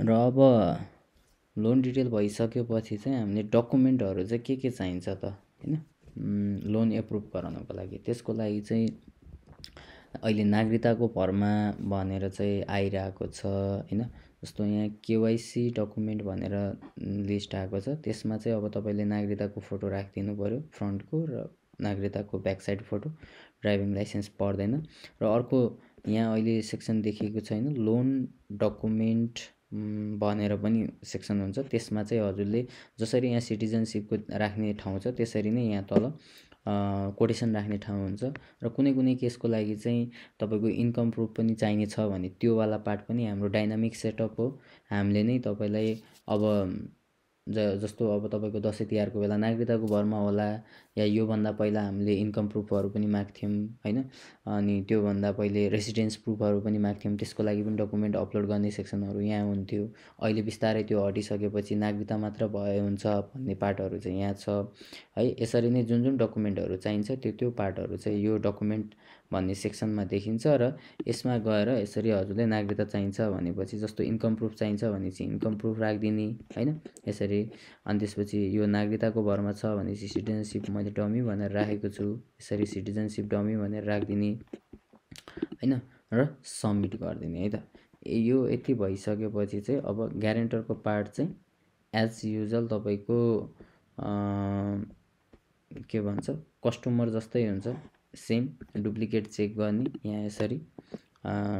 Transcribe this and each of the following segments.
र अब loan detail भइसकेपछि चाहिँ हामीले डकुमेन्टहरू चाहिँ के चाहिन्छ त होइन लोन एप्रुभ गराउनको लागि। त्यसको लागि चाहिँ अहिले नागरिकताको भरमा भनेर चाहिँ आइरहेको छ होइन। जस्तो यहाँ केवाइसी डकुमेन्ट भनेर लिस्ट आएको छ, त्यसमा चाहिँ अब तपाईँले नागरिकताको फोटो राखिदिनु पऱ्यो फ्रन्टको, र नागरिकताको back side photo, driving licence पर्दैन। र अर्को यहाँ अहिले सेक्सन देखिएको छैन, लोन डकुमेन्ट भनेर पनि सेक्सन हुन्छ। त्यसमा चाहिँ हजुरले जसरी यहाँ सिटिजनसिपको राख्ने ठाउँ छ त्यसरी नै यहाँ तल कोटेसन राख्ने ठाउँ हुन्छ। र कुनै कुनै केसको लागि चाहिँ तपाईँको इन्कम प्रुफ पनि चाहिने छ भने त्यो वाला पार्ट पनि हाम्रो डाइनामिक सेटअप हो। हामीले नै तपाईँलाई अब जस्तो अब तपाईँको दसैँ तिहारको बेला नागरिकताको भरमा होला, या योभन्दा पहिला हामीले इन्कम प्रुफहरू पनि माग्थ्यौँ होइन। अनि त्योभन्दा पहिले रेसिडेन्स प्रुफहरू पनि माग्थ्यौँ, त्यसको लागि पनि डकुमेन्ट अपलोड गर्ने सेक्सनहरू यहाँ हुन्थ्यो। अहिले बिस्तारै त्यो हटिसकेपछि नागरिकता मात्र भए हुन्छ भन्ने पार्टहरू चाहिँ यहाँ छ है। यसरी नै जुन जुन डकुमेन्टहरू चाहिन्छ त्यो पार्टहरू चाहिँ यो डकुमेन्ट भन्ने सेक्सनमा देखिन्छ। र यसमा गएर यसरी हजुरले नागरिकता चाहिन्छ भनेपछि जस्तो इन्कम प्रुफ चाहिन्छ भने चाहिँ इन्कम प्रुफ राखिदिने होइन यसरी। अनि त्यसपछि यो नागरिकताको भरमा छ भनेपछि सिटिजनसिप मैले डमी भनेर राखेको छु, यसरी सिटिजनसिप डमी भनेर राखिदिने होइन, र सबमिट गरिदिने है त। यो यति भइसकेपछि चाहिँ अब ग्यारेन्टरको पार्ट चाहिँ एज युजल तपाईँको के भन्छ कस्टमर जस्तै हुन्छ, सेम डुप्लिकेट चेक गर्ने यहाँ यसरी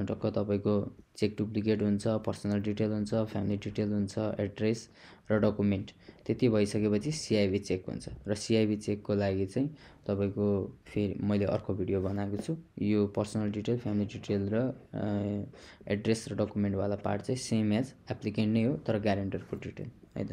टक्क तपाईँको चेक डुप्लिकेट हुन्छ, पर्सनल डिटेल हुन्छ, फ्यामिली डिटेल हुन्छ, एड्रेस र डकुमेन्ट। त्यति भइसकेपछि सिआइबी चेक हुन्छ। र सिआइबी चेकको लागि चाहिँ तपाईँको फेरि मैले अर्को भिडियो बनाएको छु। यो पर्सनल डिटेल, फ्यामिली डिटेल र एड्रेस र डकुमेन्टवाला पार्ट चाहिँ सेम एज एप्लिकेन्ट नै हो, तर ग्यारेन्टरको डिटेल है त।